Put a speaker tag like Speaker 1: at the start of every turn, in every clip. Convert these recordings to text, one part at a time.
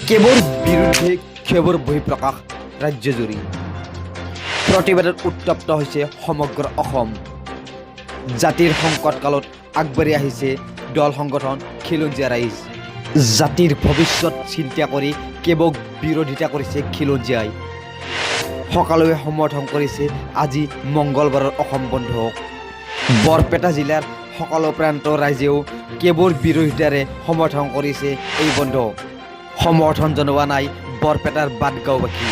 Speaker 1: কেবৰ বিৰুদ্ধে ক্ষোভৰ বহিঃপ্ৰকাশ। ৰাজ্যজুৰি প্ৰতিবাদত উত্তপ্ত হৈছে সমগ্ৰ অসম। জাতিৰ সংকটকালত আগবাঢ়ি আহিছে দল সংগঠন, খিলঞ্জীয়া ৰাইজ। জাতিৰ ভৱিষ্যত চিন্তা কৰি কেবক বিৰোধিতা কৰিছে খিলঞ্জীয়াই। সকলোৱে সমৰ্থন কৰিছে আজি মংগলবাৰৰ অসম বন্ধক। বৰপেটা জিলাৰ সকলো প্ৰান্তৰ ৰাইজেও কেবৰ বিৰোধিতাৰে সমৰ্থন কৰিছে এই বন্ধ। সমৰ্থন জনোৱা নাই বৰপেটাৰ বাটগাঁওবাসী।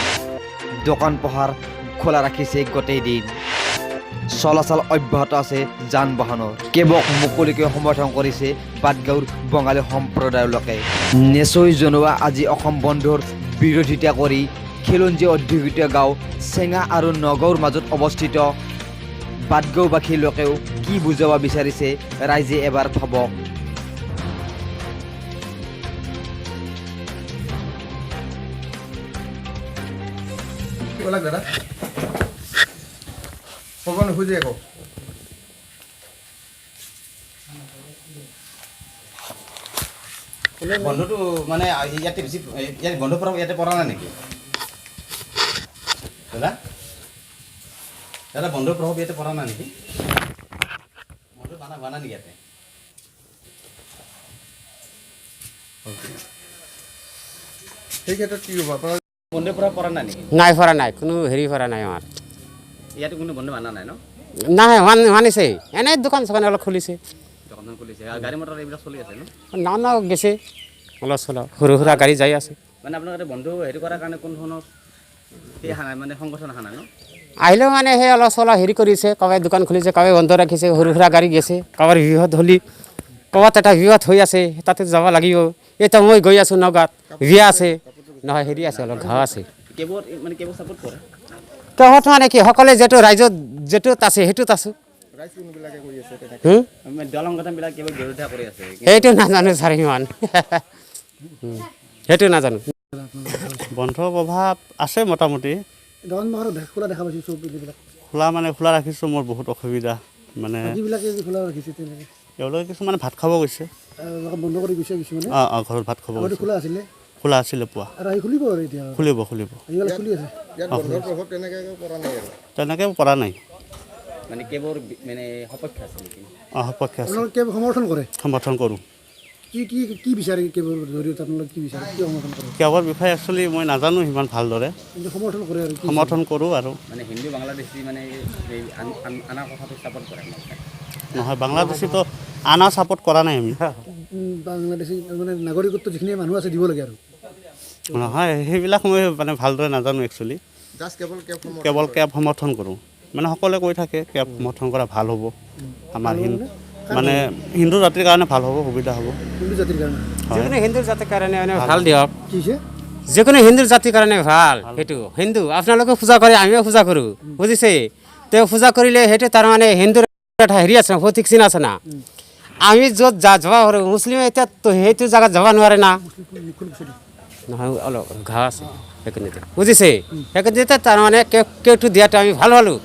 Speaker 1: দোকান পোহাৰ খোলা ৰাখিছে গোটেই দিন। চলাচল অব্যাহত আছে যান বাহনৰ। কেবক মুকলিকৈ সমৰ্থন কৰিছে বাটগাঁৱৰ বঙালী সম্প্ৰদায়ৰ লোকে। নেচৈ জনোৱা আজি অসম বন্ধৰ বিৰোধিতা কৰি খিলঞ্জীয়া অধ্যুষিত গাঁও চেঙা আৰু নগাঁৱৰ মাজত অৱস্থিত বাটগাঁওবাসীৰ লোকেও কি বুজাব বিচাৰিছে, ৰাইজে এবাৰ ভাবক।
Speaker 2: কি ক'লাক দাদা? ক'ব নোখোজে একো।
Speaker 3: বন্ধটো মানে ইয়াতে বেছি ইয়াত বন্ধ পৰা ইয়াতে পৰা নাই নেকি দাদা? দাদা, বন্ধৰ প্ৰভাৱ ইয়াতে পৰা নাই নেকি? বন্ধ বানা বানা নেকি ইয়াতে?
Speaker 2: সেই ক্ষেত্ৰত কি ক'ব আপোনাৰ?
Speaker 3: বন্ধৰ প্ৰভাৱ পৰা নাই নেকি?
Speaker 4: নাই, পৰা নাই, কোনো হেৰি কৰা নাই আমাৰ।
Speaker 3: ইয়াতে কোনো বন্ধ মানা নাই ন?
Speaker 4: নাই, মানিছে, এনেই দোকান চোকান অলপ খুলিছে।
Speaker 3: দোকান খুলিছে আৰু গাড়ী মটৰ এইবিলাক চলি আছে ন?
Speaker 4: না না, গেছে অলপ চলপ, সৰু সুৰা গাড়ী যাই আছে।
Speaker 3: মানে আপোনালোকে বন্ধ হেৰি কৰাৰ কাৰণে কোনো ধৰণৰ সেই অহা নাই, মানে সংগঠন অহা নাই ন?
Speaker 4: আহিলেও মানে সেই অলপ চলপ হেৰি কৰিছে, কাৰোবাই দোকান খুলিছে, কাৰোবাই বন্ধ ৰাখিছে, সৰু সুৰা গাড়ী গেছে। কাৰোবাৰ বিহত হ'লি ক'ৰবাত এটা বিহত হৈ আছে, তাতে যাব লাগিব। এতিয়া মই গৈ আছোঁ নগাঁৱত, বিয়া আছে নহয়, হেৰি আছে, অলপ ঘাঁহ আছে।
Speaker 3: কেৱল মানে কেৱল ছাপোৰ্ট কৰে?
Speaker 4: তহঁত মানে কি, সকলোৱে যিটো ৰাইজত যিটোত আছে সেইটোত আছোঁ।
Speaker 2: ৰাইজ কোনবিলাকে কৰি আছে তেনেকৈ?
Speaker 4: হুম?
Speaker 3: মানে দল সংগঠনবিলাক কেৱল বিৰোধিতা কৰি আছে?
Speaker 4: সেইটো নাজানো ছাৰ সিমান, সেইটো নাজানো।
Speaker 5: বন্ধৰ প্ৰভাৱ আছে মোটামুটি।
Speaker 6: দোকান পোহাৰ খোলা দেখা পাইছোঁ চব এইবিলাক।
Speaker 5: খোলা মানে খোলা ৰাখিছোঁ, মোৰ বহুত অসুবিধা মানে।
Speaker 6: যিবিলাকে যে খোলা ৰাখিছে তেনেকৈ?
Speaker 5: তেওঁলোকে কিছুমানে ভাত খাব গৈছে।
Speaker 6: আৰু বন্ধ কৰি গৈছে কিছুমানে।
Speaker 5: অঁ, ঘৰত ভাত খাব
Speaker 6: আগতে
Speaker 5: গৈছে।
Speaker 6: খোলা আছিলে?
Speaker 5: খোলা আছিলে পুৱা।
Speaker 6: আৰু আহি খুলিব আৰু এতিয়া?
Speaker 5: খুলিব, খুলিব।
Speaker 6: এইবিলাক খুলি আছে।
Speaker 2: ইয়াত বন্ধৰ প্ৰভাৱ তেনেকৈ পৰা নাই আৰু?
Speaker 5: তেনেকৈ পৰা নাই।
Speaker 3: মানে কেৱল মানে সপক্ষে আছে নেকি?
Speaker 5: অঁ, সপক্ষে আছে।
Speaker 6: আপোনালোকে কেব সমৰ্থন কৰে?
Speaker 5: সমৰ্থন কৰোঁ।
Speaker 6: কি কি কি বিচাৰে কেবৰ জৰিয়তে? আপোনালোকে কি বিচাৰে, কি সমৰ্থন কৰে?
Speaker 5: কেবৰ বিষয়ে একচুৱেলি মই নাজানো সিমান ভালদৰে।
Speaker 6: কিন্তু সমৰ্থন কৰে আৰু কি?
Speaker 5: সমৰ্থন কৰোঁ আৰু।
Speaker 3: মানে হিন্দু বাংলাদেশী মানে এই আনা কথাটো ছাপোৰ্ট কৰে আপোনালোকে?
Speaker 5: নহয়, বাংলাদেশীতো আনা ছাপোৰ্ট কৰা নাই আমি।
Speaker 6: বাংলাদেশী মানে নাগৰিকত্ব যিখিনি মানুহ আছে দিব লাগে আৰু?
Speaker 5: নহয়, সেইবিলাক মই মানে ভালদৰে নাজানো একচুৱেলি।
Speaker 2: জাষ্ট কেৱল কেব সমৰ্থন?
Speaker 5: কেৱল কেব সমৰ্থন কৰোঁ। মানে সকলোৱে কৈ থাকে কেব সমৰ্থন কৰা ভাল হ'ব আমাৰ হিন্দু, মানে হিন্দু জাতিৰ কাৰণে ভাল হ'ব, সুবিধা হ'ব।
Speaker 6: হিন্দু জাতিৰ কাৰণে?
Speaker 4: যিকোনো হিন্দু জাতিৰ কাৰণে মানে ভাল দিয়ক।
Speaker 6: কি হৈছে?
Speaker 4: যিকোনো হিন্দু জাতিৰ কাৰণে ভাল সেইটো। হিন্দু আপোনালোকে পূজা কৰে, আমিও পূজা কৰোঁ, বুজিছে? তেওঁ পূজা কৰিলে সেইটো তাৰমানে হিন্দুৰ এটা হেৰি আছে, প্ৰতীক চিন আছে না। আমি য'ত যা যাব পাৰোঁ, মুছলিমে এতিয়া সেইটো জেগাত যাব নোৱাৰে না। নহয়, অলপ ঘাঁহ আছে সেইখিনিতে, বুজিছে? সেইখিনিতে তাৰমানে কেউটো দিয়াটো আমি ভাল পালোঁ।